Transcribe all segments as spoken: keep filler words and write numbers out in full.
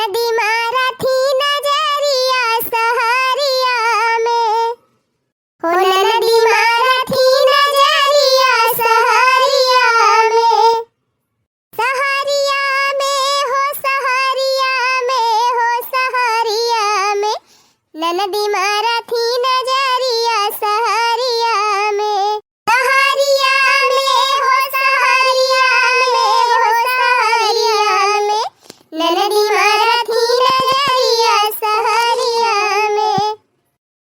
नदी मारा थी नजरिया सहरिया में, हो नदी मारा थी नजरिया सहरिया में, सहरिया में हो, सहरिया में हो, सहरिया में, ननदी मारा थी नजरिया सहरिया में। सहरिया में हो, सहरिया में हो, सहरिया में, ननदी मारा थी नजरिया सहरिया में।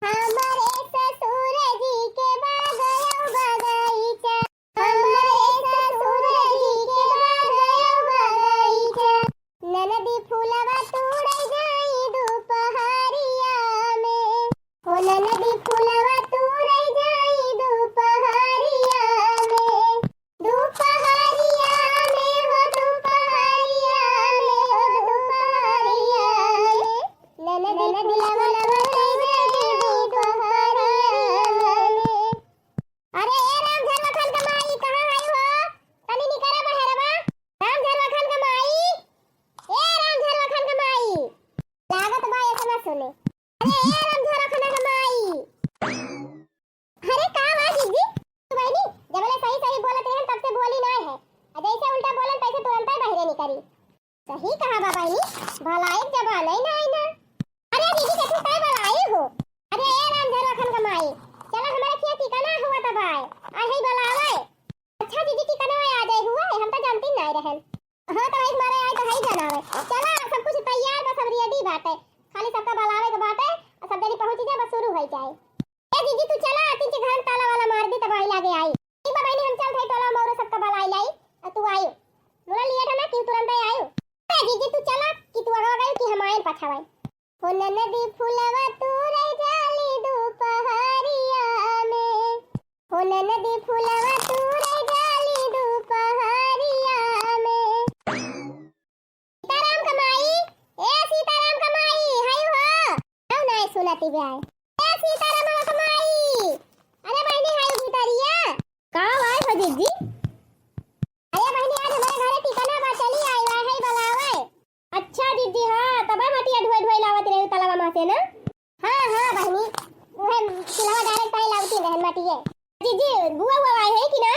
हमरे ससुर जी के बागयो बगीचा, हमरे ससुर जी के बागयो बगीचा, ननदी फूलवा तोड़े जाई दुपहरिया में, हो ननदी फूलवा तोड़े जाई दुपहरिया में, दुपहरिया में हो, दुपहरिया में हो, दुपहरिया में, ननदी फूलवा तोड़े जाई दुपहरिया में। अरे ए राम झरवाखन के माई, कहाँ हई हो? तनी निकरा बहरवा। राम झरवाखन के माई, ए राम झरवाखन के माई। लागत बा ऐसे ना सुने। अरे ए राम झरवाखन के माई। अरे का बा जीजी? तू बहिनी, जबले सही सही बोलत रहन तब से बोली नाय है। आ जैसे उल्टा बोलन तैसे तुरंते बहरे निकरी। सही कहा बा बहिनी, भलाई के जमाना ही नाई ना। अरे जीजी, केथू तय बलाई हो। अरे ए राम झरवाखन के माई, चला हमरे खिया टिकना हुआ तब आए, आ है बलावे। अच्छा जीजी, टिकना आ जाए हुआ है, हम तो जानती नाई रहन। हाँ, तो भाई मारे आए तो है ही जनावे। चला, सब कुछ तैयार बा, सब ready बाटे, खाली सबका बलावे के बाटे, और सब जनी पहुँची जाए, बस शुरू हो जाए। ए जीजी, तू चला, तीन चार घर में ताला वाला मार दी, तब आई लागे आई। ठीक बा बहिनी, हम चलत हई टोला मौरो सबका बलाई लाई, आ तू आयु। मुला लिएट है ना कि तुरंत आई आयु। ए जीजी, तू चला कि तू आगे गयू कि हम आयन पछावाई। हो ननदी फुलवा तू रह जाली दुपहरिया में, हो ननदी फुलवा तू रह जाली दुपहरिया में। सीताराम का माई, ए सीताराम का माई, हाय हो। आओ ना सुनती बे आए। ए सीताराम का माई, अरे बहिनी हाय भीतरिया। का आए हो जीजी? अरे बहिनी आज हमारे घरे टिकना बा, चली आई, वाई है बलावे। अच्छा जीजी, हाँ, तब मटिया ढोए ढोए लावत रहे तलवा मा से ना? हाँ, हाँ बहिनी, उहे चूल्हा direct पाई लावती रहन मटिए। जीजी, बुआ हुआ आए है कि ना?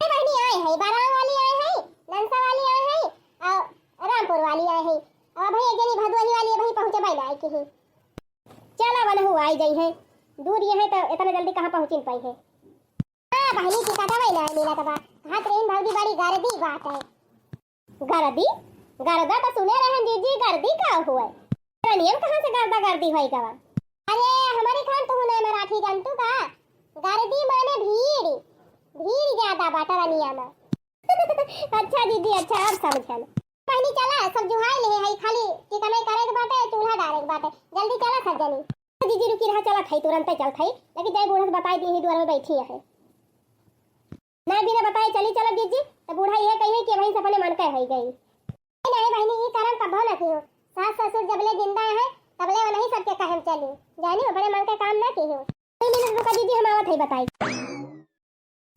अरे बहिनी आए है, बाराव वाली आए है, ननसा वाली आए है, और रामपुर वाली आए है, और भाई एक जनी भदोही वाली अभी पहुँचे ना आई की ही। चला वनहु आई जाई है, दूर ये है तो इतना जल्दी कहाँ पहुँचिन पाई है। हाँ बहिनी, टिकटवा ही ना मिलत बा, हाथ रेन भौजी बड़ी गर्दी बात है। गर्दी? गर्दा तो सुने रहन जीजी, गर्दी का हुए? रनियम कहाँ से गर्दा गर्दी होई गवा? अरे, हमारे खान तू ना मराठी जानतू का? गर्दी माने भीड़, भीड़ ज्यादा बा टरनिया में। अच्छा जीजी, अच्छा, अब समझन। बहिनी चला, सब जुहाई ले है, खाली टिकने करे के बाटे, चूल्हा डारे के बाटे, जल्दी चला सब जनी। जीजी रुकी रहा, चला खाई, तुरंते चल खाई, लेकिन जाए बूढ़ा से बताई दी, यही दुआर में बैठी है। ना बिना बताए चली चला जीजी, तो बूढ़ा ये कही है कि वहीं से अपने मन के होई गई। नहीं बहिनी, ई करम कभो ना कियो। सास ससुर जबले जिंदा है, तबले वनही सबके कहे में चली। जानी अपने मन के काम ना कियो। दो मिनट रुका जीजी, हम आवत है बताई।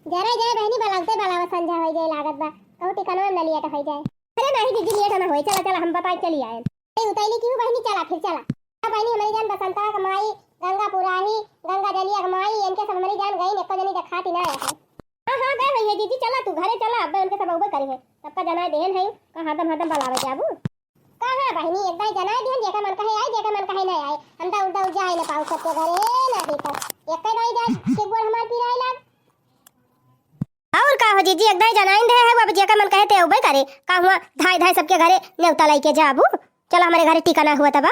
जरा जाए बहिनी, बलावते बलावत संझा होई जाए लागत बा। कहूँ टिकनवा में न लियट होई जाए। अरे नहीं जीजी, लियट ना होई, चला चला हम बताई चली आए। अरे उतैली क्यों बहिनी, चला फिर चला। अब बहिनी हमारी जान बसंता का माई, गंगा पुराही, गंगा जलिया का माई, इनके सब हमारी जान गई, एको जनी देखाती ना है। हाँ, हाँ, गए होई है जीजी, चला तू घरे चला, अब उनके सब अउबे करे है। सबका जनाए देहन है, का हरदम, हरदम बलावे जाबू? कहाँ बहिनी, एक दाई जनाए देहन, जेका मन कहे आई, जेका मन कहे ना आई। हम तो उल्टा उल्टा आई ना पाऊ सबके घरे, ना दीपक। एक दाई जाए, के गोड़ हमार पिराए लाग। और का हो जीजी, एक दाई जनाइन दे है, अब जेका मन कहे ते अउबे करे। का हुआ, धाय धाय सबके घरे नेवता लाई के जाबू? चला हमारे घरे टिकना हुआ तबा।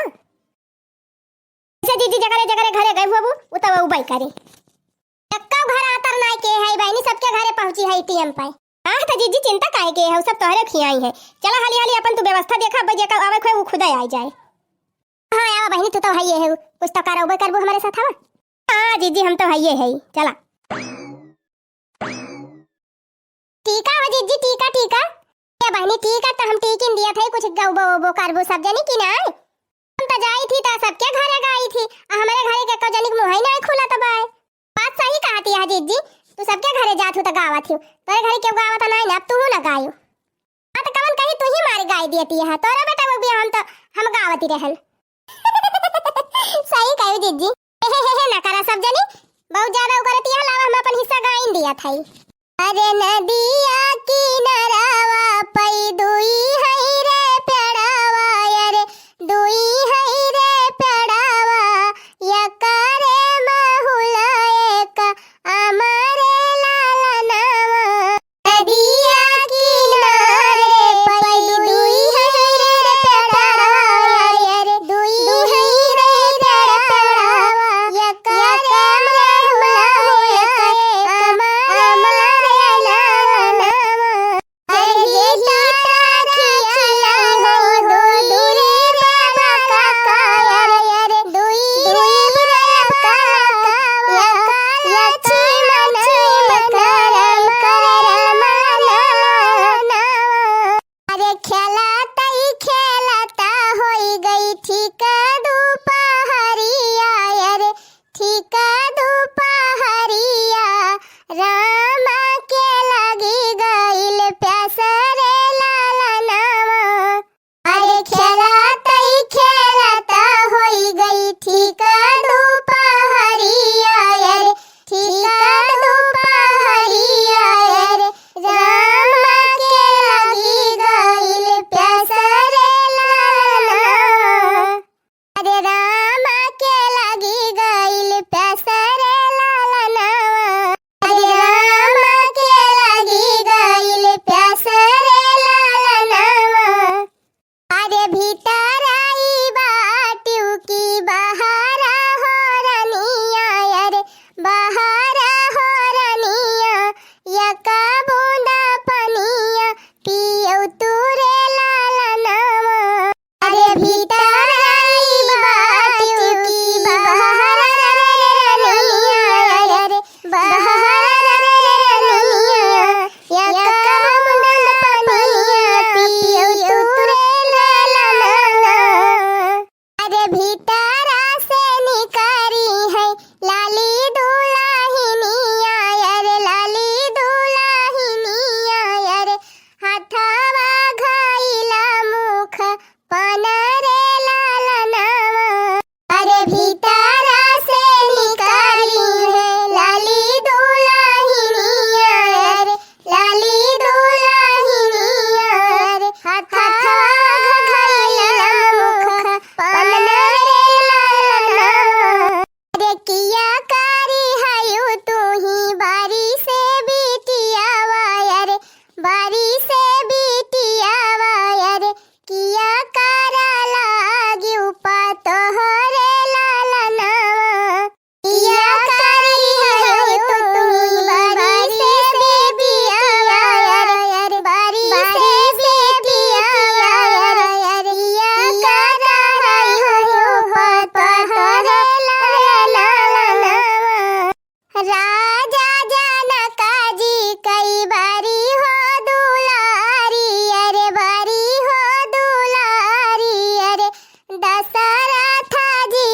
अच्छा जीजी, जकरे जकरे घरे गए हुआ वो, उ तब उबई करे। एक्का घर आतर नाय के है बहिनी, सबके घरे पहुँची है टीएम पे। हाँ तो जीजी, चिंता काहे के है, सब तोहरे खियाई है। चला हाली हाली अपन तू व्यवस्था देखा, अब जेका आवे खोए वो खुदा आई जाए। हाँ आवा बहिनी, तू तो है ये है, कुछ तो करबे करबू हमारे साथ हवा। हाँ जीजी, हम तो है ये है, चला। टीका हो जीजी, टीका, टीका। ए बहिनी, टीका तो हम टीकिन दिया थे, कुछ गौबो ओबो करबू सब जनी की ना? हम तो जाई थी तो सबके घरे गई थी, आ हमारे घरे के एको जनी के मुँह ही ना खुला तो बाय। बात सही कहती है जीजी, तू सबके घरे जात हूँ तो गावत हूँ, तोरे घरे केहू गावत नहीं ना, अब तू ना गायू। हाँ तो कवन कही तू ही मारी गाई दियती है, तोरा बेटा वो भी हम तो, हम गावती रहन। सही कहू जीजी। हे, हे, हे, हे, ना करा सब जनी, बहुत ज्यादा उगरती है, लावा हम अपन हिस्सा गाइन दिया था। अरे नदिया किनारावा पई दुई है रे पेड़ावा, अरे दुई है रे पेड़ावा, यकरे महुला एक अमरे लालनावा। नदिया किनारे पई दुई है रे पेड़ावा, अरे दुई है रे पेड़ावा, यकरे महुला एक अमरे लालनावा। अरे जेही तारा खियाई हो दूरे बाबा काका, अरे दुई दुई बाबा काका, यका लक्ष्मण करम करम लालनावा। अरे खेलत ही खेलत होई गई ठीक दुपहरिया, अरे ठीक दुपहरिया, राम के लगी गइल प्यास रे लालनावा। अरे खेलत ही खेलत होई गई ठीक दुपहरिया, अरे ठीक दुपहरिया, अरे राम के लगी गइल प्यास रे लालनावा। अरे राम के लगी गइल प्यास रे लालनावा। अरे राम के लगी गइल प्यास रे लालनावा। अरे भीतर आई बाटिउ की बाहर हो रनिया, अरे बाहर हो रनिया, यका बूंदा पनिया पियौ तू रे लालनावा। अरे भीतर आई बाटिउ की बाहर रनिया, अरे बाहर रनिया, यका बूंद पनिया पियौ तू रे लालनावा। अरे भीतर से निकरी है लाली दुलहिनिया, अरे लाली दुलहिनिया, अरे हथवा घइला मुख पन रे लालनावा। अरे भीतर से निकरी है लाली दुलहिनिया, अरे लाली दुलहिनिया, अरे हथवा घइला मुख पन रे लालनावा। अरे किया कारी हयू तू ही बारी से बिटियावा, अरे बारी से बिटियावा, अरे किया कारा लागिउ पा तोहरे लालनावा। किया कारी हयू तू ही बारी से बिटियावा, अरे बारी से बिटियावा, अरे किया कारा हयू पा तोहरे लालनावा। राजा जनक जी कई बारी हो दुलारी, अरे बारी हो दुलारी, अरे दशरथ जी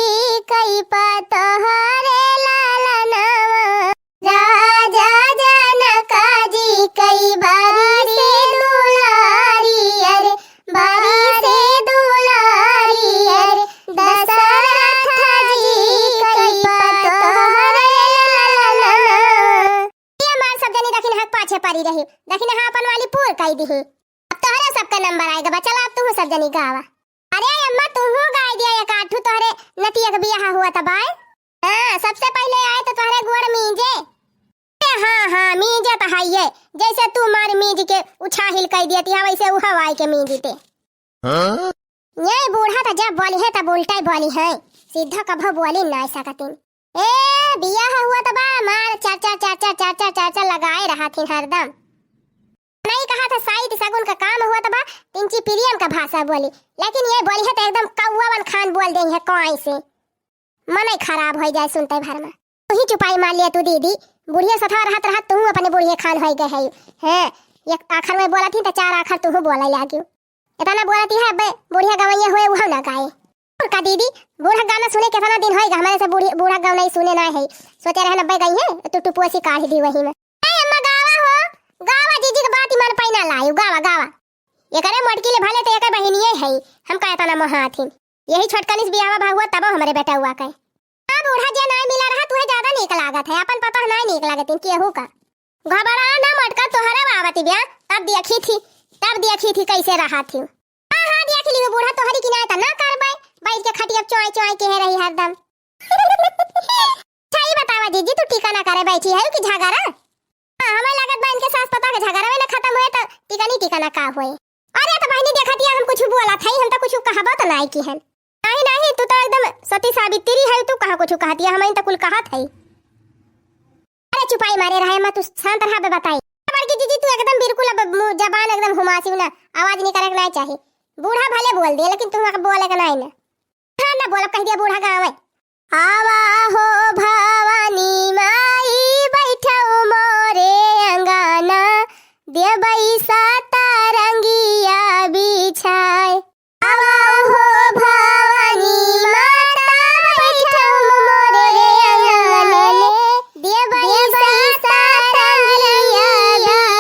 कई पा तोहरे लालनावा। राजा जनक जी कई बारी से दुलारी, अरे बारी से दुलारी, अरे दशरथ जी कई पा तोहरे लालनावा। ये हमार सब जनी दखिन हक पाछे परी रही, दखिन हाँ अपन वाली पूर कई दिही। अब तोहरे सबका नंबर आएगा बा, चला अब तुहू सब जनी गावा। अरे अम्मा, तुहू गाय दिया एक आठू, तोहरे नतिया के बियाह हुआ त बाय। हाँ, सबसे पहिले आए त तोहरे गोड़ मीजे। ए, हाँ, हाँ, मीजे त हइये। जैसे तू मार मीज के उछाहिल कई दियती है, वैसे उहव आए के मीजते। हाँ? ये बूढ़ा त जब बोली है तब उल्टा ही बोली है, सीधा कभो बोली नाय सकतिन। ए, बियाह हुआ त बा, मार चार चार, चार चार, चार चार, चार चार लगाए रहथिन हरदम। नहीं कहा था साइड सगुन का काम हुआ त बा, तिनची प्रियम का भाषा बोली, लेकिन ये बोली है त एकदम कौआ वन खान बोल देइ है कोई से। मनई खराब होइ जाए सुनते भर में। तू ही चुपाई मार लिया तू दीदी, बुढ़िया सथवा रहत रहत तू अपने बुढ़िया खान होइ गए है। हैं, एक आखर में बोलत ही त चार आखर तू बोले लागियो। इतना बोलत ही है, अबे बुढ़िया गवैया हुए उहव ना गाए। और का दीदी, बूढ़ा गाना सुने कितना दिन होइगा, हमारे से बूढ़ी, बूढ़ा गाना ही सुने ना है। सोचे रहन अबे गई है, तू टुपुआ सी काढ़ दी वही में। ए अम्मा गावा हो, गावा जीजी के बात ही मन पैना लायो, गावा, गावा। एकरे मोटकी ले भले त एकर बहिनिये है, हम का एतना मोहाथिन। यही छोटकनिस बियाहवा भा हुआ तबो हमरे बेटउआ के। हाँ बूढ़ा, जे नाई मिला रहा तुहे ज्यादा नीक लागत है, अपन पतोह नाई नीक लागत इनकी एहू का। घबरा ना मोटका, तोहरे बावती ब्या, तब देखी थी, तब देखी थी कैसे रहा थी। हाँ हाँ देख लियो बूढ़ा, तोहरी की नाई त ना करबै, बैठ के खटिया चोय चोय के रही हरदम। अच्छा ई बतावा जीजी, तू टीका ना करे बैठी है कि झगड़ा? हाँ, हमें लागत बा इनके सास पतोह के झगड़ा में ना खत्म होए त टिकनी टिकाना का होए। अरे त बहिनी देखतिया हम कुछ बोलत हई, हम त कुछ कहबो त नाई की हन। नहीं नहीं, तू त एकदम सती सावित्री है, तू कहाँ कुछ कहतिया, हम त कुल कहत हई। अरे चुपाई मारे रहे, मैं तू शांत रहा बे बताई। बड़की जीजी तू एकदम बिल्कुल अब मुँह जबान एकदम हुमासी ना, आवाज निकले के नाई चाही। बूढ़ा भले बोल दे लेकिन तू बोले के नाई ना। हाँ ना बोलब कह दिया बूढ़ा गाँव है। आवा हो भवानी माई बैठौ मोरे अंगना, देबै सतरंगिया बिछाए। आवा हो भवानी माता बैठौ मोरे अंगना, देबै सतरंगिया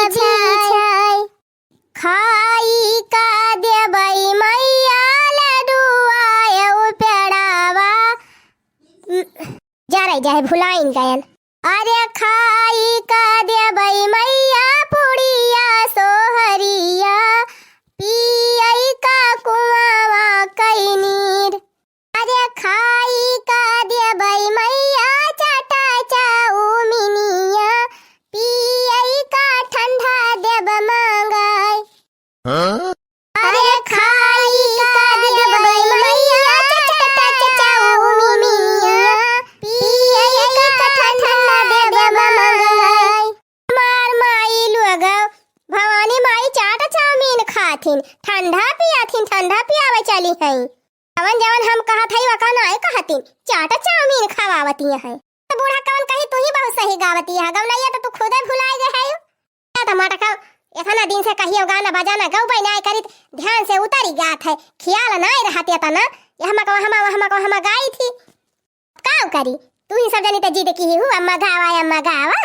बिछाए। खाई का देबै मैया लडुआ एउ पेड़ावा। जा रही जाए भुलाइन गयन। अरे खाई का देबै मैया पुड़िया सोहरिया, पियै का कुआवा कै नीर। अरे खाई का देबै मैया चाटा चाउमिनिया, पियै का ठंडा देब मंगाई। हाँ? अरे खाई का देबै मैया चाटा चाउमिनिया, पियै का ठंडा देब मंगाई। हमार माई लोग भवानी माई चाट चाउमीन खाथिन, ठंडा पियाथिन, ठंडा पियावे चली हैं। जवन जवन हम कहत हई वका नाय कहतिन, चाट चाउमीन खवावती हैं। त बूढ़ा कवन कही, तू ही बहुत सही गावती है, गवनैया त तू खुदे भुलाए गए है। त मटका एतना दिन से कहियो गाना बजाना गौबै नाय करित, ध्यान से उतरी गात है, खियाल नाय रहत एतना, यहमा को हमा, वहमा को हमा गाई थी। का करी, तू ही सब जनी त जिद की ही हूँ, अम्मा गावा, अम्मा गावा।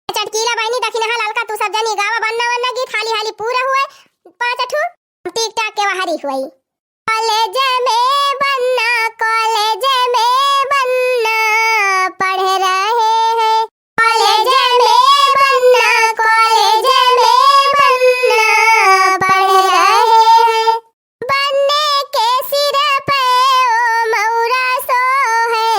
चटकीला बहिनी दखिनहा ललका, तू सब जनी गावा बन्ना वन्ना गीत, हाली हाली पूरा हुए पाँच ठू, हम टिक टाक के वहारी हुई। कॉलेज में बन्ना, कॉलेज में बन्ना पढ़ रहे हैं। कॉलेज में बन्ना, कॉलेज में बन्ना पढ़ रहे हैं। बन्ने के सिर पे ओ मौरा सोहे,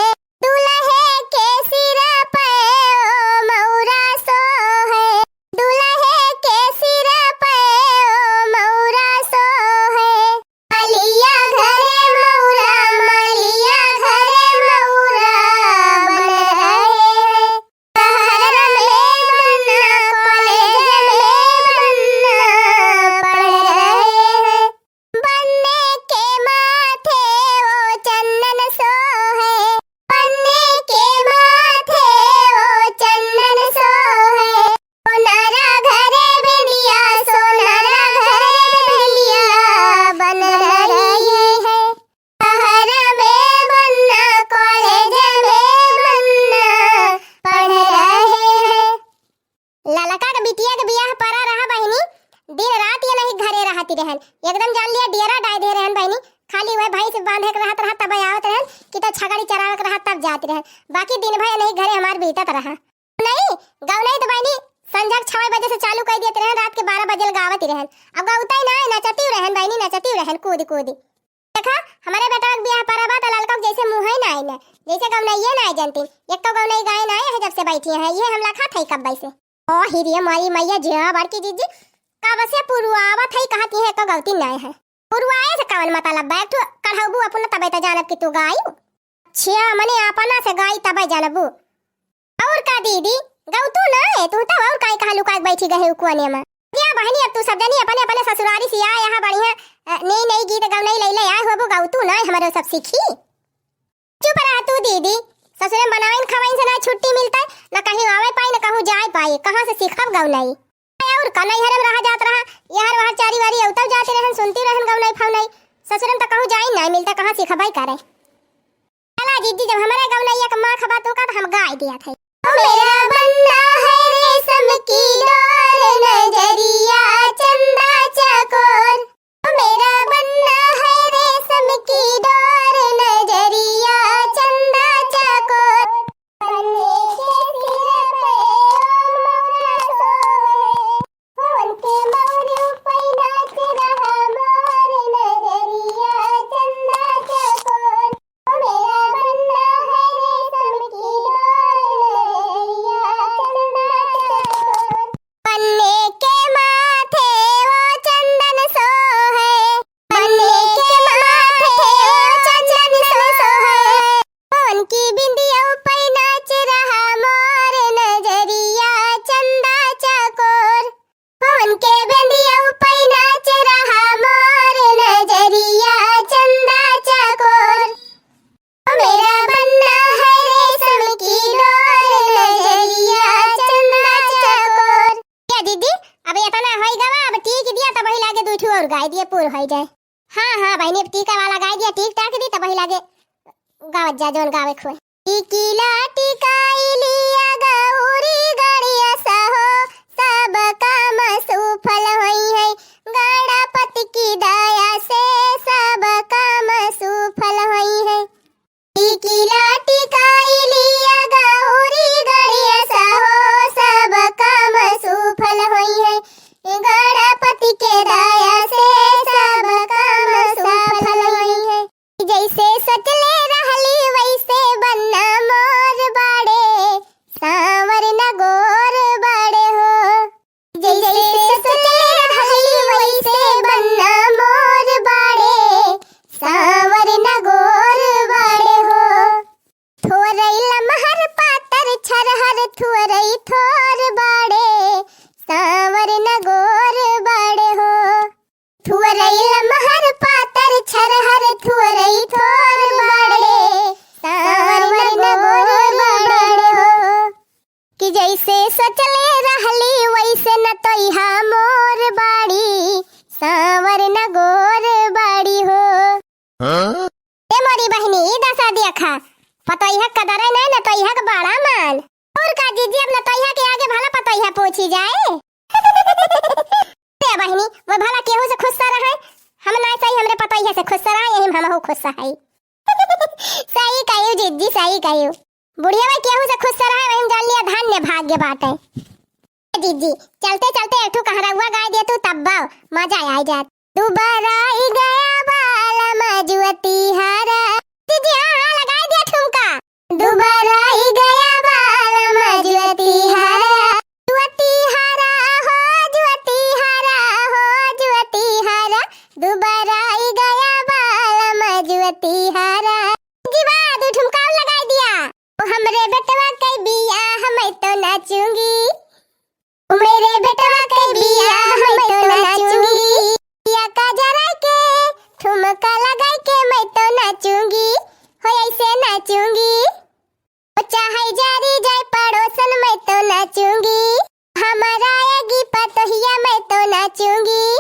दुलहे के सिर पे ओ मौरा सोहे, दुलहे के सिर पे ओ मौरा सोहे। मलिया घरे मौरा, मलिया घरे मौरा बन रहे हैं। शहर में बन्ना, कॉलेज में बन्ना पढ़ रहे हैं। बन्ने के माथे ओ चंदन सोहे, बन्ने के माथे ओ चंदन सोहे। सोनारा घरे बिंदिया, सोनारा घरे बिंदिया बन रही है। शहर में बन्ना, कॉलेज में बन्ना पढ़ रहे हैं। ललका के बिटिया के बियाह परा रहा बहिनी, दिन रात ये नहीं घरे रहती रहन, एकदम जान लिया डेरा डाय दे रहन बहिनी। खाली वह भैंस बांधे के रहत रहा, तब आवत रहन कि तो छगड़ी चरावे के रहा, तब जाती रहन। बाकी दिन भर नहीं घरे हमार बीतत रहा। नहीं, गौनई तो बहिनी संझा के छवे बजे से चालू कर देते रहन, रात के बारह बजे गावत रहन। अब गौतई ना, नचती रहन बहिनी, नचती रहन कूद कूद। देखा, हमरे बेटवा के बियाह परा बा, त ललका के जैसे मुँहे नाई न, जैसे गौनइये नाई जनतीन। एक तो गौनई गाए नाई है, जब से बैठी है, ये हम लखा थई कब से। ओ हिरिया मारी मैया जिया बड़की जीजी, कब से पुरुआवत है, कहती है तो गौती नाई है। पुरुआए से कवन मतलब बा, एक ठो कढ़ौबू अपन तबे त जानब कि तू गाई। छिया मने अपना से गाई तबे जानबू। और का दीदी, गौतू ना है, तू तब और काई कहाँ लुका के बैठी गए हो कोने में? या बहनी, अब तू सब जनी अपने अपने ससुरारी से आए यहाँ बढ़िया, अ, नई नई गीत गौनई लई ले आए होबो, गौतू ना है, हमारे सब सीखी। चुप रह तू दीदी, ससुरे में बनाइन खवाइन से ना छुट्टी मिलता है, ना कहीं आवे पाई, ना कहूँ जाए पाई, कहाँ से सीखब गौनई? और का नैहर में रहा जात रहा, यहर वहर चारी वारी अउतौ जाते रहन, सुनती रहन गौनई फौनई, ससुरे में तो कहूँ जाए ना मिलता, कहाँ सीखबै करे? चला जीजी, जब हमरे गौनैया के माँ खबा तू का, तो हम गाय दिया थे। ओ मेरा बन्ना है रेशम की डोर, नजरिया चंदा चकोर। मेरा बनना है रेशम की डोर, नजरिया चंदा चकोर। पन्ने के सिर पे ओ मौरा सोहे, पवन के मौर पे नाच रहा मोर, नजरिया चंदा चकोर। ओ मेरा बनना है रेशम की डोर, नजरिया चंदा चकोर। पन्ने के माथे वो चंदन सोहे, पन्ने के माथे वो चंदन सोहे। पवन की बिंदिया पे नाच रहा मोर, नजरिया चंदा चकोर। पवन के बिंदिया पे नाच रहा मोर, नजरिया चंदा चकोर। मेरा बनना है रेशम की डोर, नजरिया चंदा चकोर। ए दीदी, अब एतना होइ गवा, अब टीक दिया, तबही लागे दुइ ठो और गाइ दिया, पूर होइ जाए। हाँ, हाँ बहिनी, अब टीका वाला गाइ दिया, टीक टाक दी, तबही लागे गावत जा, जौन गावे खोए। टीकिला टिकाई लिया गौरी गणेश हो, सब काम सुफल होइहैं, गणपति की दया से सब काम सुफल होइहैं। टीकिला टिकाई लिया गौरी गणेश हो, सब काम सुफल होइहैं, गणपति के दया से सब काम सुफल होइहैं। जैसे सोचले रहली वैसे बनना मोर बाड़े, सांवर न गोर बाड़े हो। जैसे सोचले रहली वैसे बनना मोर बाड़े, सांवर न गोर बाड़े हो। थोरई लमहर पातर छरहर थोरई थोर बाड़े, सांवर न गोर बाड़े हो। थुअरई लमहर पातर छरहर थुअरई थोर बाड़े, सांवर न गोर बाड़े हो। कि जैसे सोचले रहली वैसे नतोइहा मोर बाड़ी, सांवर न गोर बाड़ी हो। हाँ? ए मोरी बहिनी, ई दसा देखा, पतोइहा कदरे नहीं, नतोइहा के बड़ा मान। और का जीजी, अब नतोइहा के आगे भला पतोइहा पूछी जाए? ए बहिनी, वो भला केहू से खुश रहे? हम ना सही, हमरे पतोइहा से खुश रहे, यही में हमहू खुश है। सही कहियो जीजी, सही कहियो। बुढ़िया में केहू से खुश रहे, वही में जान लिया धन्य भाग्य बाटे। जीजी, चलते चलते एक ठो कहरौआ गाय दे तू, तब बाव मजा आ जात। दुबराई गया बालम जुअती हारा। जीजी, हाँ, हाँ, लगाई दिया ठुमका। दुबराई गया बालम जुअती हारा, जुअती हारा हो, जुअती हारा हो, जुअती हारा। दुबराई गया बालम जुअती हारा। जीवा, दू ठुमका और लगाई दिया। ओ हमरे बेटवा के बियाह मैं तो नाचूंगी। ओ मेरे बेटवा के बियाह मैं तो नाचूंगी। या का जरा के ठुमका लगाई के मैं तो नाचूंगी। हो ऐसे नाचूंगी। ओ चाहे जारी जाए पड़ोसन मैं तो नाचूंगी। हमारा आएगी पतोहिया मैं तो नाचूंगी।